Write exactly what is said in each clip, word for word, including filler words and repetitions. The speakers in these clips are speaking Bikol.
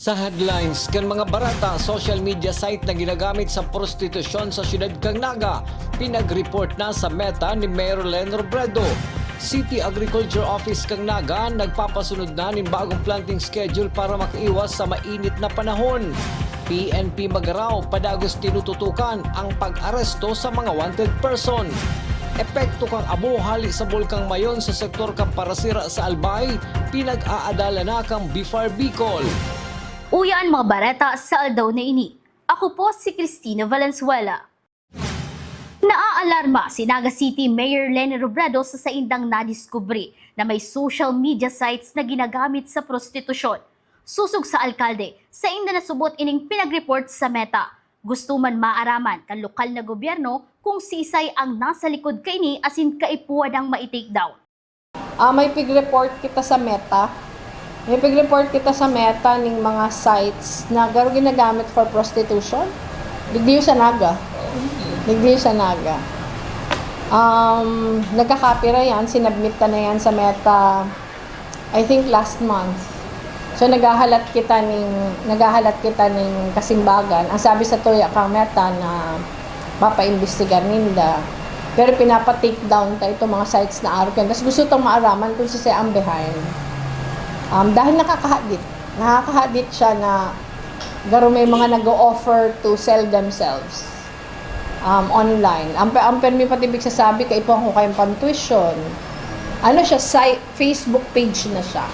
Sa headlines kan mga bareta, social media site na ginagamit sa prostitusyon sa siyudad kan Naga, pinag-report na sa Meta ni Mayor Len Robredo. City Agriculture Office kan Naga nagpapasunod na nin bagong planting schedule para makaiwas sa mainit na panahon. P N P Magarao padagos tinututukan ang pag-aresto sa mga wanted person. Epekto kan abo hali sa Bulkang Mayon sa sektor kan Parasira sa Albay, pinag-aadalan na kan BFAR Bicol. Uya an mga bareta sa aldaw na ini. Ako po si Cristina Valenzuela. Naaalarma si Naga City Mayor Leni Robredo sa saindang nadiskubre na may social media sites na ginagamit sa prostitusyon. Sosog sa alkalde, sainda nasubot ining pinag-report sa Meta. Gusto man maaraman kan lokal na gobyerno kung siisay ang nasa likod kaini asin kaipuhan ang mai-take down. Ah, may pig-report kita sa Meta. May pig-report kita sa Meta ning mga sites na garo ginagamit for prostitution. Digdiyo sa Naga. Digdiyo sa Naga. Um, nagkakapira yan, sinabmit ta na yan sa Meta, I think last month. So naghahalat kita ning naghahalat kita ning kasimbagan. Ang sabi sa tuya kang Meta na papaimbestigar ninda. Pero pinapa-take down ta itong mga sites na arog yan. Tapos gusto tong maaraman kung sisay ang behind. Um, dahil nakakahadit. Nakakahadit siya na garo may mga nag-o-offer to sell themselves um, online. Ang, ang permi pati big sasabi, kaipuhan ko kayong pantuition. Ano siya, site, Facebook page na siya.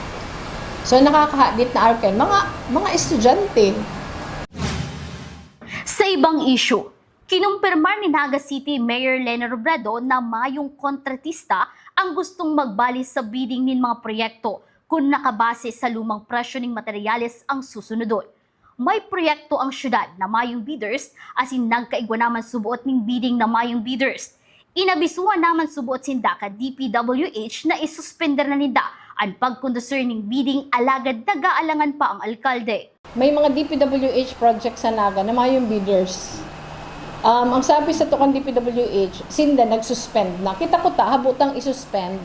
So nakakahadit na arog yan. Mga, mga estudyante. Sa ibang issue, kinumpirmar ni Naga City Mayor Leni Robredo na mayong kontratista ang gustong magbali sa bidding nin mga proyekto kun nakabase sa lumang presyo ning materyales ang susunodon. May proyekto ang syudad na mayong bidders asin nagkaigwa naman suboot ning bidding na mayong bidders. Inabisuhan naman suboot sinda kan D P W H na isuspender na ninda an pagkondusir ning bidding alagad nag-aalangan pa ang alkalde. May mga D P W H project sa Naga na mayong bidders. Um, ang sabi sa tukang D P W H, sinda nag-suspend na. Kita ko ta, habutang isuspend.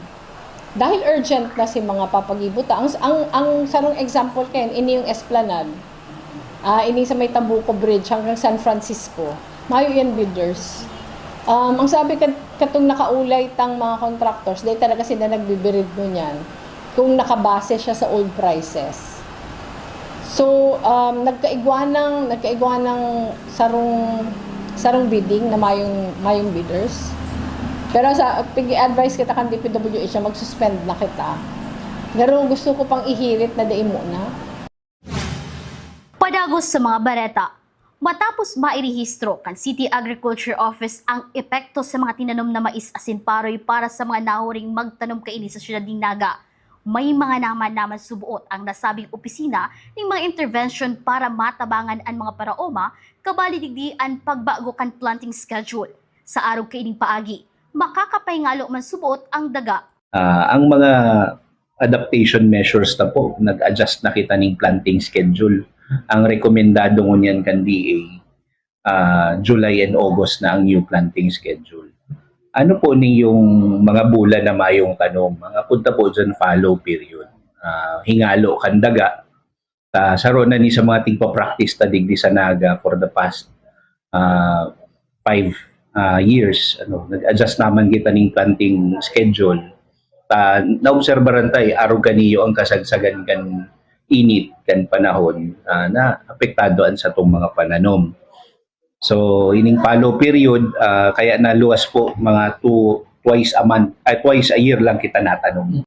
Dahil urgent na si mga papagibo ta. Ang, ang, ang sarong example kayan, ini yung Esplanade. Ah, ini sa may Tambuco Bridge hanggang San Francisco. Mayo yan bidders. Um, ang sabi kat katong nakaulay tang mga contractors, dahil talaga sila nagbibirid mo niyan kung nakabase siya sa old prices. So, um, nagkaigwa ng, nagkaigwa ng sarong, sarong bidding na mayong, mayong bidders. Pero sa, pig-advise kita kan D P W H na mag-suspend na kita. Pero gusto ko pang ihirit na dai muna. Padagos sa mga bareta. Matapos mairehistro kan City Agriculture Office ang epekto sa mga tinanom na mais asin paroy para sa mga nahuring magtanom kaini sa siyudad nin Naga, may mga naman-naman suboot ang nasabing opisina nin mga intervention para matabangan an mga paraoma, kabali digdi an pagbago kan planting schedule. Sa arog kaining paagi, makakapahingalo man suboot ang daga. Ah, ang mga adaptation measures na po, nag-adjust na kita ning planting schedule. Ang rekomendado ngunyan kan D A, ah, July and August na ang new planting schedule. Ano po ning yung mga bulan na mayong tanom? Ang apunta po dyan, fallow period. Ah, hingalo kan daga. Ta, saro na ni sa mga tigpa-practice ta digdi sa Naga for the past, ah, five, ah, years. Ano, nag-adjust naman kita ning planting schedule. Ta, naobserbaran ta, eh, arog kaniyo ang kasagsagan kan init kan panahon, ah, na apektado an satong mga pananom. So, ining fallow period, ah, kaya naluwas po mga two, twice a month, ay, twice a year lang kita natanom.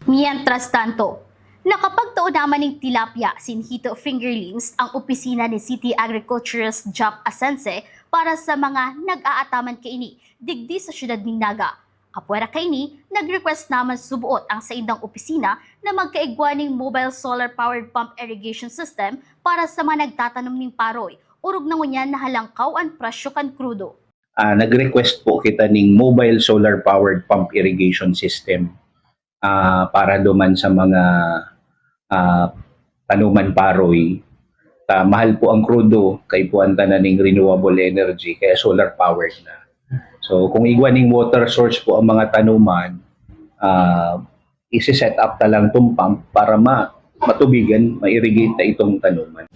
Mientras tanto, nakapagtao naman ning tilapia asin hito fingerlings ang opisina ni City Agriculturist Jap Asense para sa mga nag-aataman kaini digdi sa siyudad nin Naga. Apwera kaini, nag-request naman suboot ang saindang opisina na magkaigwa ning mobile solar-powered pump irrigation system para sa mga nagtatanom ning paroy, orog na ngunyan nahalangkaw an presyo kan krudo. Ah, nag-request po kita ning mobile solar-powered pump irrigation system, ah, para duman sa mga, ah, tanuman paroy. Ta, mahal po ang krudo, kaipuhan ta na ning renewable energy, kaya solar-powered na. So, kung igwa ning water source po ang mga tanuman, ah, isi-set up ta lang tong pump para ma-, matubigan, ma-irrigate na itong tanuman.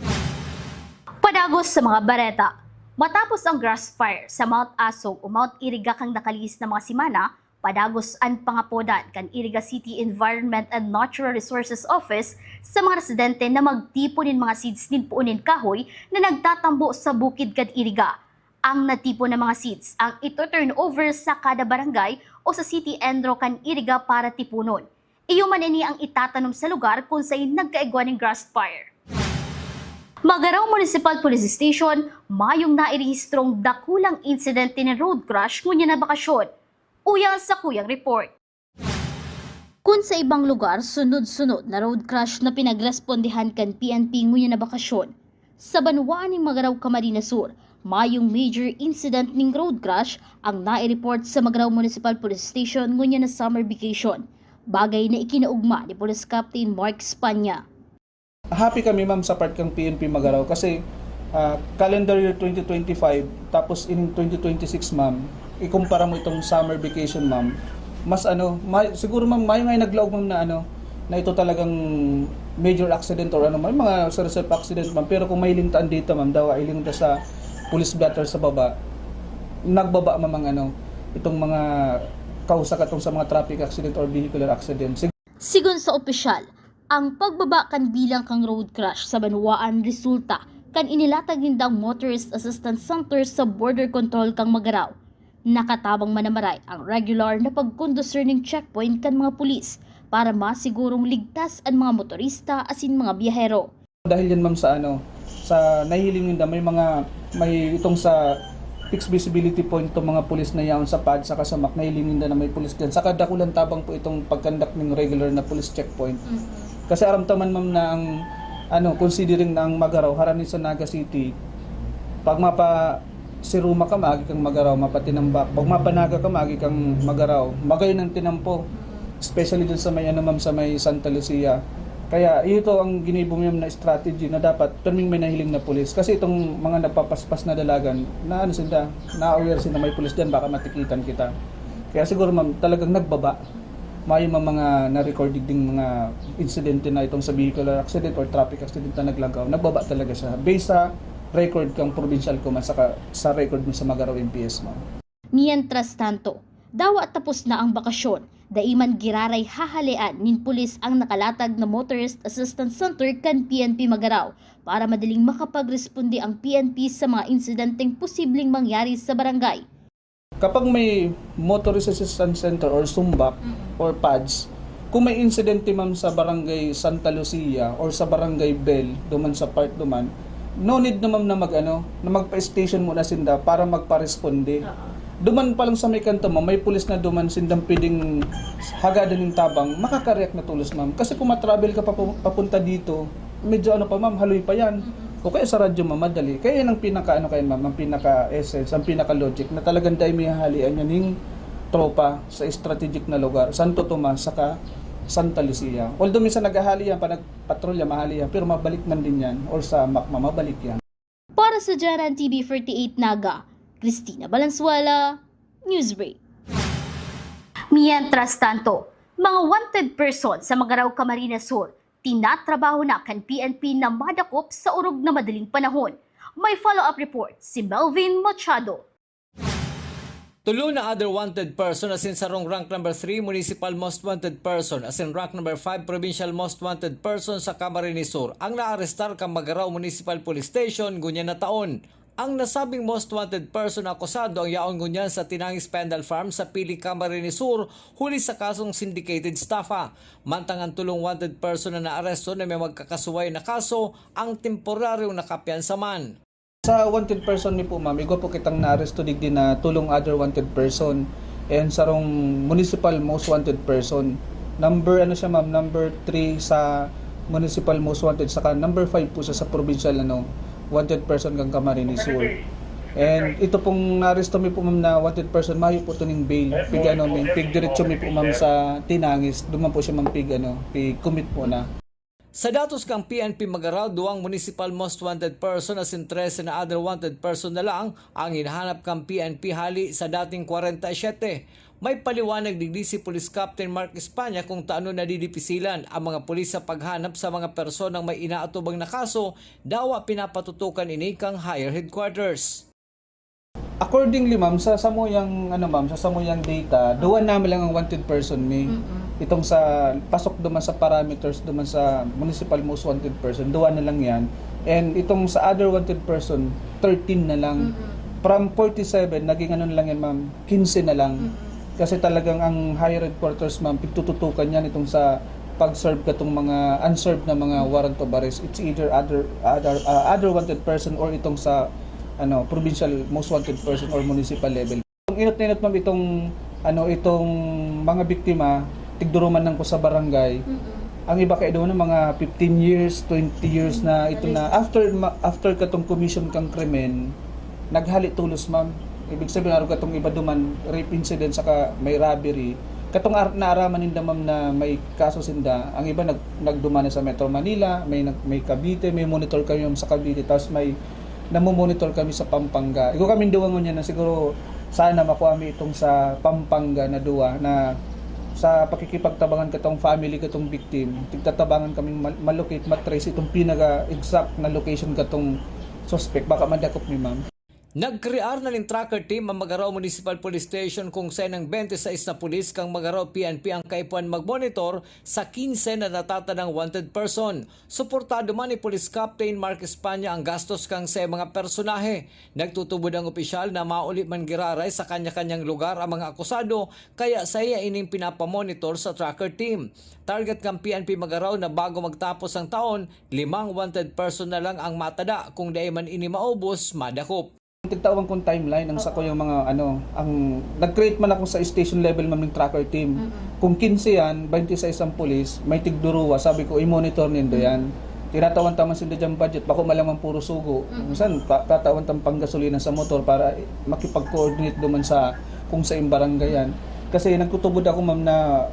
Padagos sa mga bareta. Matapos ang grass fire sa Mount Asog o Mount Iriga kan nakalihis na mga semana, padagos an pangapodan kan Iriga City Environment and Natural Resources Office sa mga residente na magtipon nin mga seeds nin puon nin kahoy na nagtatambo sa bukid kan Iriga. Ang natipon na mga seeds ang ito-turnover sa kada barangay o sa City ENRO kan Iriga para tiponon. Iyo man ini ang itatanom sa lugar kun saen nagkaigwa nin grass fire. Magarao Municipal Police Station, mayong nairehistrong dakulang insidente nin road crash ngunyan na bakasyon. Uya sa kuyang report. Kun sa ibang lugar, sunod-sunod na road crash na pinagrespondehan kan P N P ngunyan na bakasyon, sa banwaan nin Magarao, Camarines Sur, mayong major incident nin road crash ang nai-report sa Magarao Municipal Police Station ngunyan na summer vacation, bagay na ikinaugma ni Police Captain Mark España. Happy kami, ma'am, sa part kang P N P Magarao kasi ah, calendar year twenty twenty-five, tapos in twenty twenty-six, ma'am, ikumpara mo itong summer vacation, ma'am, mas ano, may, siguro, ma'am, mayo nga naglaog, ma'am, na ano, na ito talagang major accident or ano, may mga surf accident, ma'am, pero kung mahiling ta ang data, ma'am, dawa hiling ta sa police blotter sa baba, nagbaba, ma'am, ang ano, itong mga kausa katong sa mga traffic accident or vehicular accident. Sig- Sigon sa opisyal, ang pagbaba kan bilang kan road crash sa banwaan resulta kan inilatag nindang Motorist Assistance Center sa Border Control kan Magarao. Nakatabang man na maray ang regular na pagkondusir nin checkpoint kan mga pulis para masigurong ligtas an mga motorista asin mga biyahero. Dahil yan, ma'am, sa ano, sa nahihiling ninda, may mga, may itong sa fixed visibility point itong mga pulis na yaon sa pad saka sa MAC, nahihiling ninda na may pulis dyan. Saka dakulang tabang po itong pag-conduct ng regular na police checkpoint. Kasi aram ta man, ma'am, na ang, ano, considering na ang Magarao, harani sa Naga City, pag mapa Siruma ka, maagi kang Magarao, mapatinambak. Pag mapa Naga ka, maagi kang Magarao. Magayon ang tinampo. Especially dun sa may, ano, ma'am, sa may Santa Lucia. Kaya ito ang ginibo mo na strategy na dapat perming may nahiling na pulis. Kasi itong mga nagpapaspas na dalagan, na ano sila, na-aware sila may pulis dyan, baka matikitan kita. Kaya siguro, ma'am, talagang nagbaba. Mayo man mga na-recorded ding mga insidente na itong sa vehicular accident or traffic accident na naglangkaw. Nagbaba talaga siya. Based sa record kang provincial command saka sa record mo sa Magarao M P S, ma'am. Mientras tanto, dawa tapos na ang bakasyon, dai man giraray hahalean nin pulis ang nakalatag na Motorist Assistance Center kan P N P Magarao para madaling makapagresponde ang P N P sa mga insidenteng posibleng mangyari sa barangay. Kapag may Motorist Assistance Center or sumbak or pads, kung may insidente, ma'am, sa barangay Santa Lucia or sa barangay Bell, duman sa part duman, no need na, ma'am, na mag, ano, na magpa-station muna sinda para magpa-responde. Duman pa lang sa may kanto, ma'am, may pulis na duman, sindang pwedeng hagadan ng tabang, makaka-react na tolos, ma'am. Kasi kung matravel ka papu-, papunta dito, medyo ano pa, ma'am, haloy pa yan. O kaya sa radyo, ma'am, madali. Kaya yan ang pinaka, ano, kaya, ma'am, ang pinaka-essence, ang pinaka-logic na talagang dai may hahalian yan ning tropa sa strategic na lugar, Santo Tomas saka Santa Lucia. Although minsan naghahali yan, pa nagpatrolya, mahali yan, pero mabalik man din yan, or sa MAC, ma'am, mabalik yan. Para sa Jaran T V forty-eight Naga, Christina Valenzuela, Newsbreak. Mientras tanto, mga wanted person sa Magarao, Camarines Sur, tinatrabaho na kan P N P na madakop sa orog na madaling panahon. May follow-up report si Melvin Machado. Tulo na other wanted person asin sarong rank number three municipal most wanted person asin rank number five provincial most wanted person sa Camarines Sur ang naarestar kan Magarao Municipal Police Station ngunyan na taon. Ang nasabing most wanted person na akusado ang yaon ngunyan sa Tinangis Pendal Farm sa Pili, Camarines Sur, huli sa kasong syndicated estafa. Mantang ang tulong wanted person na naaresto na may magkakasuway na kaso ang temporaryong nakapiyansa man. Sa wanted person mi po, ma'am, igwa po kitang naaresto digdi na tulong other wanted person and sarong municipal most wanted person. Number, ano siya, ma'am, number three sa municipal most wanted, saka number five po siya sa provincial, ano, wanted person kan Camarines Sur. And ito pong naaresto mi po, ma'am, na wanted person, mayo po tuning bail. Pig, ano, mi, pig diretso mi po, ma'am, sa Tinangis. Duman po siya, ma'am, pig, ano, pig commit po na. Sa datos kan P N P Magarao, duwang municipal most wanted person asin trese na other wanted person na lang ang hinahanap kan P N P hali sa dating kwarenta y siyete. May paliwanag digdi si Police Captain Mark España kung taano nadidipisilan ang mga pulis sa paghanap sa mga personang may inaatubang na kaso, dawa pinapatutukan ini kan higher headquarters. Accordingly, ma'am, sa samuyang, ano, ma'am, sa samuyang data, duwa naman lang ang wanted person mi. Mm-mm. Itong sa pasok duman sa parameters duman sa municipal most wanted person, duwa na lang yan. And itong sa other wanted person, thirteen na lang. Mm-mm. From forty-seven, naging ano na lang yan, ma'am, quince na lang. Mm-mm. Kasi talagang ang higher headquarters, ma'am, pigtututukan yan itong sa pag-serve katong mga unserved na mga warrant of arrest. It's either other, other, ah, other wanted person or itong sa, ano, provincial most wanted person or municipal level. Ang inot na inot, ma'am, itong, ano, itong mga biktima, tigduruman lang ko sa barangay. Mm-mm. Ang iba kaya doon, mga fifteen years, twenty years na ito na. After, ma-, after katong commission kang krimen, naghali tolos, ma'am. Ibig sabihin, araw katong iba duman, rape incident, saka may robbery. Katong ar-, naaraman ninda, ma'am, na may kaso sinda, ang iba nag-, nagduman na sa Metro Manila, may nag-, may Cavite, may monitor kami, ma'am, sa Cavite, tapos may namomonitor kami sa Pampanga. Igo kami duwa ngunyan na siguro sana makua mi itong sa Pampanga na duwa na sa pakikipagtabangan katong family katong victim, tigtatabangan kaming mal-, malocate, matrace itong pinaka-exact na location katong suspect. Baka madakop mi, ma'am. Nagkrear na nin tracker team ang Magarao Municipal Police Station, kung saen ang twenty-six na pulis kan Magarao P N P ang kaipuhan magmonitor sa quince na natatanang wanted person. Suportado man ni Police Captain Mark España ang gastos kan saiyang mga personahe. Nagtutubod ang opisyal na mauli man giraray sa kanya-kanyang lugar ang mga akusado, kaya saiya ining pinapamonitor sa tracker team. Target kan P N P Magarao na bago magtapos ang taon, limang wanted person na lang ang matada, kung dai man ini maubos, madakop. Tigtawan kong timeline ang Oo. sakuyang mga ano, ang nag-create man ako sa station level, ma'am, ning tracker team. Mm-mm. Kung quince yan, twenty-six ang pulis, may tigduruwa, sabi ko, "I-monitor nindo Mm. yan." Tinatawan ta man sinda dyang budget, bako man lang man puro sugo. Mm-mm. Minsan, pa-, tatawan tang panggasolina sa motor para makipag-coordinate duman sa kung saing barangay yan. Kasi nagtutubod ako, ma'am, na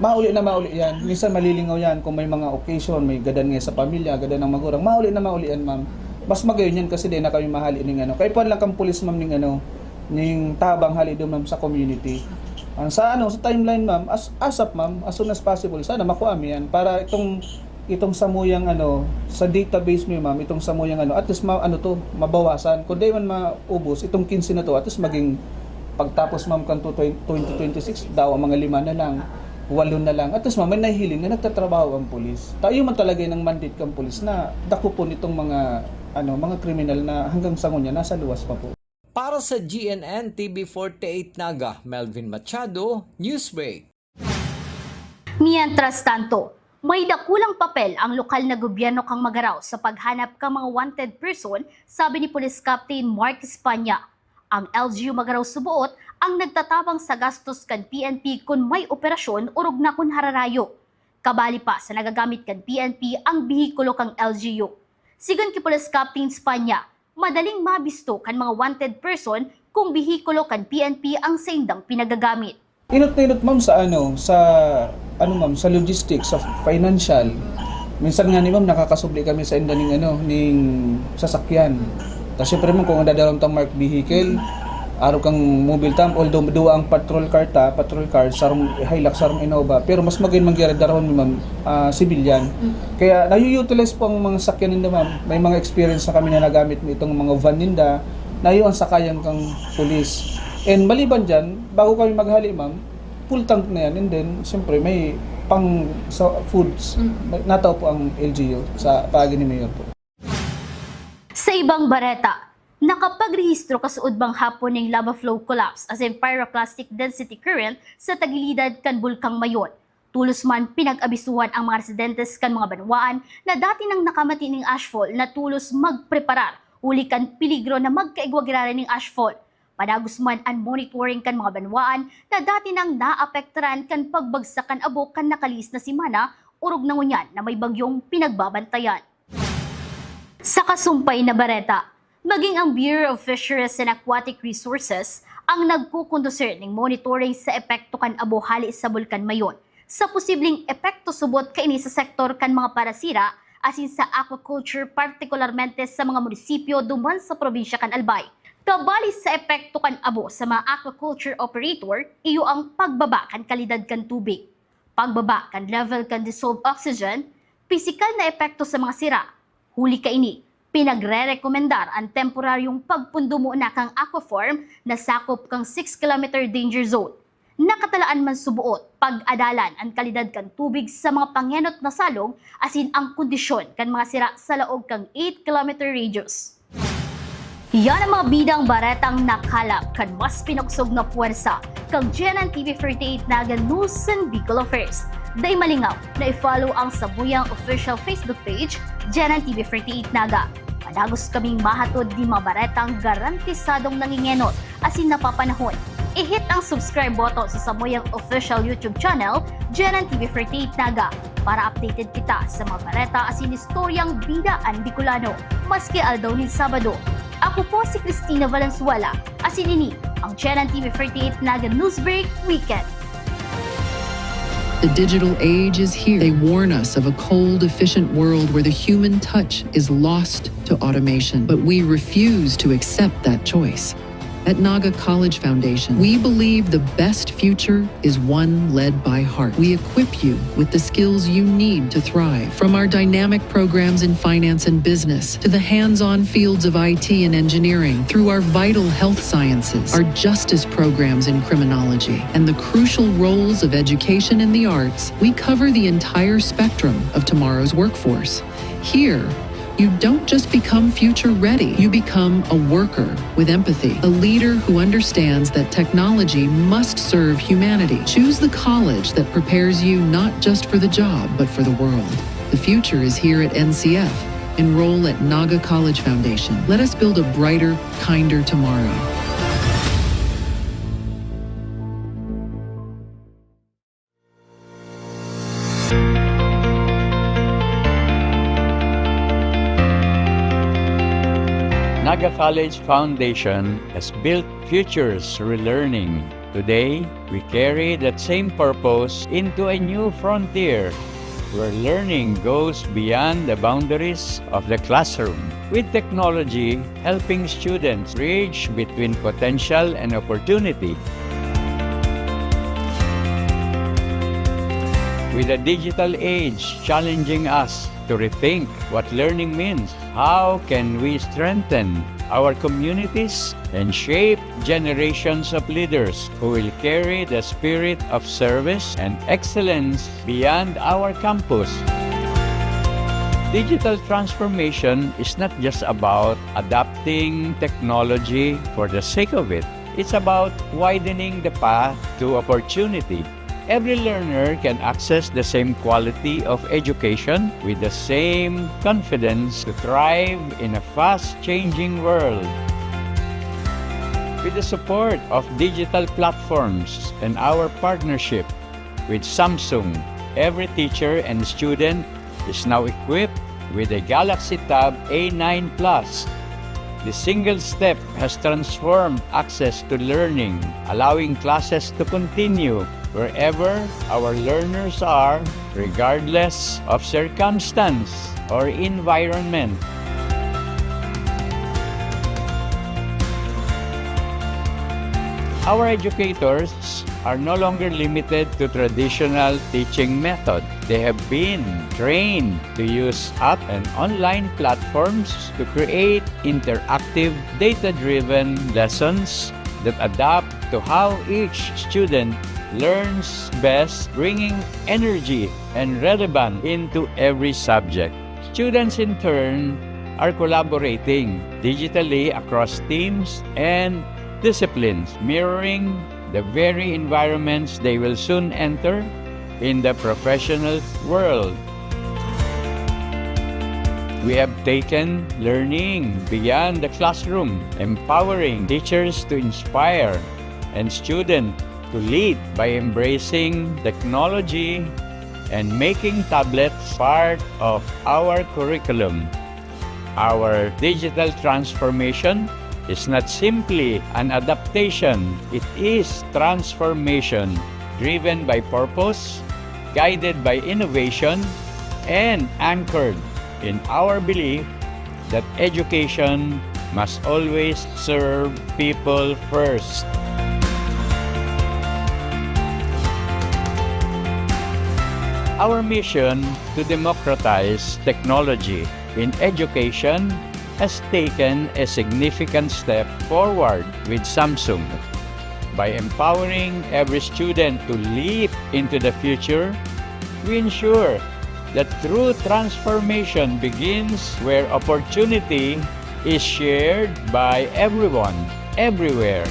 mauli na mauli yan. Minsan malilingaw yan kung may mga occasion, may gadan nga sa pamilya, gadan ng magurang. Mauli na mauli yan, ma'am. Mas magayon yan kasi di na kami mahali ning ano. Kaipuhan lang kang pulis, ma'am, ning ano, ning tabang hali duman, ma'am, sa community. Ang sa ano, sa timeline, ma'am, as, ASAP, ma'am, as soon as possible. Sana makuha mi yan para itong, itong samuyang ano, sa database mi, ma'am, itong samuyang ano, at least ma-, ano to, mabawasan. Kung di man maubos, itong quince na to, at least maging pagtapos, ma'am, kan to twen-, twenty twenty-six, daw ang mga lima na lang, walo na lang. At least, ma'am, may nahihiling na nagtatrabaho ang pulis. Tayo man talaga ng mandate kang pulis na dakupon itong mga, ano, mga kriminal na hanggang sa ngunyan nasa luwas pa po. Para sa G N N T V forty-eight Naga, Melvin Machado, Newsbreak. Mientras tanto, may dakulang papel ang lokal na gobyerno kan Magarao sa paghanap kan mga wanted person, sabi ni Police Captain Mark España. Ang L G U Magarao suboot ang nagtatabang sa gastos kan P N P kun may operasyon orog na kun hararayo, kabali pa sa nagagamit kan P N P ang behikulo kan L G U. Sigon ki Police Captain España, madaling mabisto kan mga wanted person kung behikulo kan P N P ang saindang pinagagamit. Inot na inot, ma'am, sa ano, sa, ano, ma'am, sa logistics, sa financial. Minsan nga ni ma'am, nakakasubli kami sa inda ning, ano, ning sasakyan. Tas syempre, ma'am, kung dadaron tang marked vehicle, araw kang mobile tam, although duwa ang patrol car ta, patrol car, sarong Hilux, sarong Innova, pero mas magayon man giraray darahon, ma'am, ah, civilian. Mm. Kaya nayu-utilize po ang mga sakyan ninda, ma'am. May mga experience na kami na nagamit nitong mga van ninda, na iyo ang sakayan kang pulis. And maliban dyan, bago kami maghali, ma'am, full tank na yan. And then, siyempre, may pang sa foods. Mm. May, natao po ang L G U sa paagi ni Mayor po. Sa ibang bareta, nakapagrehistro kasuodmang hapon ning lava flow collapse asin pyroclastic density current sa tagilidan kan Bulkang Mayon. Tolos man pinag-abisuhan ang mga residentes kan mga banwaan na dati nang nakamati ning ashfall na tolos magpreparar huli kan peligro na magkaigwa giraray ning ashfall. Padagos man an monitoring kan mga banwaan na dati nang naapektaran kan pagbagsak kan abo kan nakalihis na semana, orog na ngunyan na may bagyong pinagbabantayan. Sa kasumpay na bareta, maging ang Bureau of Fisheries and Aquatic Resources ang nagkukondusir ning monitoring sa epekto kan abo hali sa Bulkan Mayon. sa posibleng epekto subot kaini sa sektor kan mga parasira asin sa aquaculture, partikularmente sa mga munisipyo duman sa probinsya kan Albay. Kabali sa epekto kan abo sa mga aquaculture operator, iyo ang pagbaba kan kalidad kan tubig, pagbaba kan level kan dissolved oxygen, pisikal na epekto sa mga sira, huli kaini, pinagrerekomendar an temporaryong pagpundo muna kan aquafarm na sakop kan six kilometer danger zone. Nakatalaan man suboot pag-adalan an kalidad kan tubig sa mga pangenot na salog asin ang kondisyon kan mga sira sa laog kan eight kilometer radius. Yan ang mga bidang baretang nakalap kan mas pinuksog na puwersa kan G N N T V forty-eight Naga News and Bicol Affairs. Dai malingaw na i-follow ang samuyang official Facebook page, G N N T V forty-eight Naga. Madagos kaming mahatod nin mga baretang garantisadong nangingenot asin napapanahon. I-hit ang subscribe button sa samuyang official YouTube channel, G N N T V forty-eight Naga, para updated kita sa mga bareta asin istoryang bida an Bicolano, maski aldaw nin Sabado. Ako po si Christina Valenzuela, asin ini ang G N N T V forty-eight Naga Newsbreak Weekend. The digital age is here. They warn us of a cold, efficient world where the human touch is lost to automation. But we refuse to accept that choice. At Naga College Foundation, we believe the best future is one led by heart. We equip you with the skills you need to thrive. From our dynamic programs in finance and business to the hands on fields of I T and engineering, through our vital health sciences, our justice programs in criminology, and the crucial roles of education and the arts, we cover the entire spectrum of tomorrow's workforce. Here, you don't just become future ready, you become a worker with empathy, a leader who understands that technology must serve humanity. Choose the college that prepares you not just for the job, but for the world. The future is here at N C F. Enroll at Naga College Foundation. Let us build a brighter, kinder tomorrow. Naga College Foundation has built futures through learning. Today, we carry that same purpose into a new frontier where learning goes beyond the boundaries of the classroom, with technology helping students bridge between potential and opportunity. With the digital age challenging us to rethink what learning means, how can we strengthen our communities and shape generations of leaders who will carry the spirit of service and excellence beyond our campus? Digital transformation is not just about adopting technology for the sake of it. It's about widening the path to opportunity. Every learner can access the same quality of education with the same confidence to thrive in a fast-changing world. With the support of digital platforms and our partnership with Samsung, every teacher and student is now equipped with a Galaxy Tab A nine Plus. The single step has transformed access to learning, allowing classes to continue wherever our learners are, regardless of circumstance or environment. Our educators are no longer limited to traditional teaching method. They have been trained to use app and online platforms to create interactive, data-driven lessons that adapt to how each student learns best, bringing energy and relevance into every subject. Students, in turn, are collaborating digitally across teams and disciplines, mirroring the very environments they will soon enter in the professional world. We have taken learning beyond the classroom, empowering teachers to inspire and students to lead by embracing technology and making tablets part of our curriculum. Our digital transformation is not simply an adaptation, it is transformation driven by purpose, guided by innovation, and anchored in our belief that education must always serve people first. Our mission to democratize technology in education has taken a significant step forward with Samsung. By empowering every student to leap into the future, we ensure that true transformation begins where opportunity is shared by everyone, everywhere.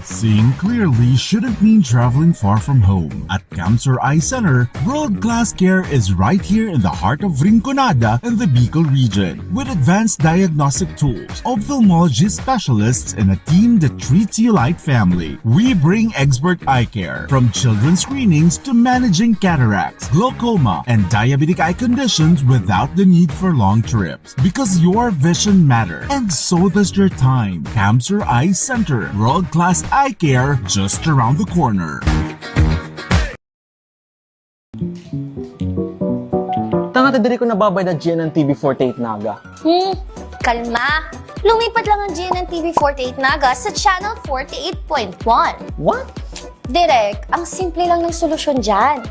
Seeing clearly shouldn't mean traveling far from home. At Camsur Eye Center, world-class care is right here in the heart of Rinconada and the Bicol region. With advanced diagnostic tools, ophthalmology specialists, and a team that treats you like family, we bring expert eye care, from children's screenings to managing cataracts, glaucoma, and diabetic eye conditions without the need for long trips. Because your vision matters, and so does your time. Camsur Eye Center, world-class eye care just around the corner. Tanga ta diri ko nababayad na G N N T V forty-eight Naga. Hmm, kalma. Lumipat lang ang G N N T V forty-eight Naga sa Channel forty-eight point one. What? Direk, ang simple lang ng solusyon dyan.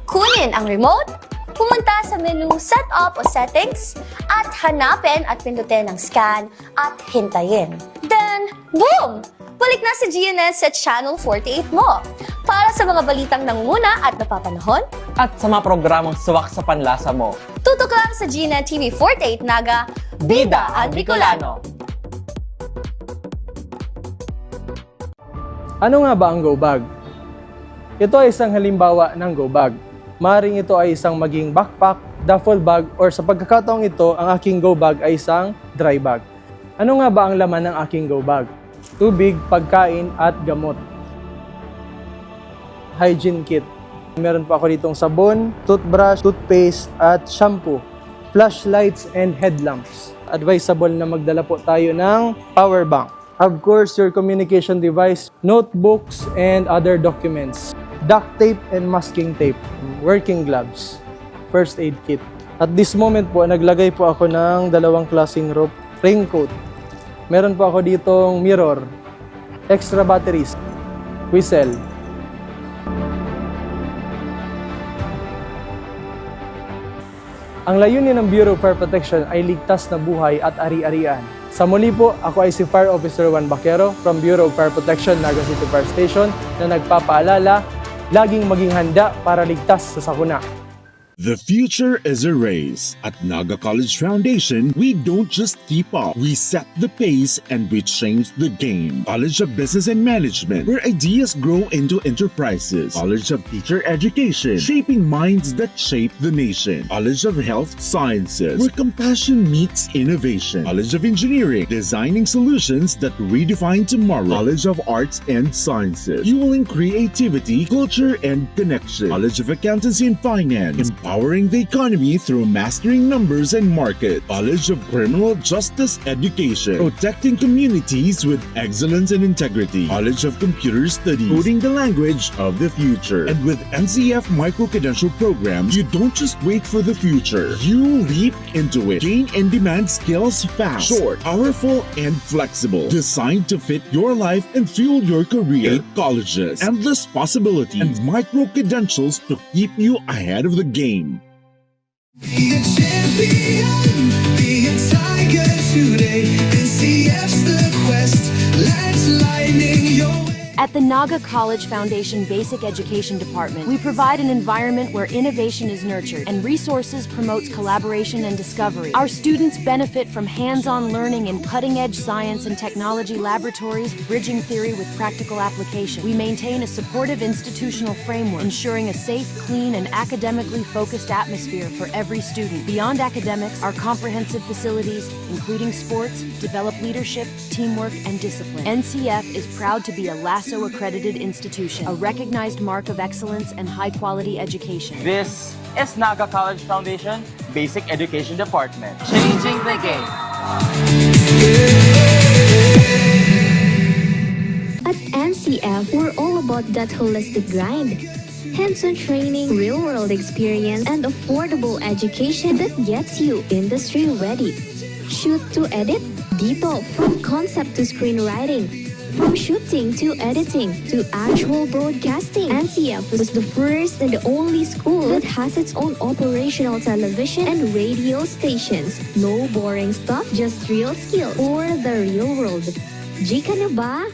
Kunin ang remote, pumunta sa menu Setup o Settings, at hanapin at pindutin ang Scan at hintayin. Then, boom! Balik na si G N N sa Channel forty-eight mo. Para sa mga balitang nangunguna at napapanahon, at sa mga programang swak sa panlasa mo, tutok lang sa G N N T V forty-eight Naga, Bida ang Bicolano. Ano nga ba ang go bag? Ito ay isang halimbawa ng go bag. Maring ito ay isang maging backpack, duffel bag, or sa pagkakataong ito, ang aking go bag ay isang dry bag. Ano nga ba ang laman ng aking go bag? Tubig, pagkain, at gamot. Hygiene kit. Meron po ako ditong sabon, toothbrush, toothpaste, at shampoo. Flashlights and headlamps. Advisable na magdala po tayo ng power bank. Of course, your communication device, notebooks, and other documents. Duct tape and masking tape. Working gloves. First aid kit. At this moment po, naglagay po ako ng dalawang klaseng rope, raincoat. Meron po ako ditong mirror, extra batteries, whistle. Ang layunin ng Bureau of Fire Protection ay ligtas na buhay at ari-arian. Sa muli po, ako ay si Fire Officer Juan Baquero from Bureau of Fire Protection, Naga City Fire Station, na nagpapaalala, laging maging handa para ligtas sa sakuna. The future is a race. At Naga College Foundation, we don't just keep up. We set the pace and we change the game. College of Business and Management, where ideas grow into enterprises. College of Teacher Education, shaping minds that shape the nation. College of Health Sciences, where compassion meets innovation. College of Engineering, designing solutions that redefine tomorrow. College of Arts and Sciences, fueling creativity, culture, and connection. College of Accountancy and Finance, empowering the economy through mastering numbers and markets. College of Criminal Justice Education, protecting communities with excellence and integrity. College of Computer Studies, coding the language of the future. And with N C F micro-credential programs, you don't just wait for the future. You leap into it. Gain in-demand skills fast, short, powerful, and flexible. Designed to fit your life and fuel your career. Eight colleges, endless possibilities, and micro-credentials to keep you ahead of the game. Be a champion, be a tiger today. N C F's the quest, let's lightning your way. At the Naga College Foundation Basic Education Department, we provide an environment where innovation is nurtured and resources promotes collaboration and discovery. Our students benefit from hands-on learning in cutting-edge science and technology laboratories, bridging theory with practical application. We maintain a supportive institutional framework, ensuring a safe, clean, and academically focused atmosphere for every student. Beyond academics, our comprehensive facilities, including sports, develop leadership, teamwork, and discipline. N C F is proud to be a last also accredited institution, a recognized mark of excellence and high-quality education. This is Naga College Foundation Basic Education Department. Changing the game. At N C F, we're all about that holistic grind. Hands-on training, real-world experience, and affordable education that gets you industry-ready. Shoot to edit? Dito, from concept to screenwriting, from shooting to editing to actual broadcasting, N C F was the first and the only school that has its own operational television and radio stations. No boring stuff, just real skills for the real world. G ka na ba?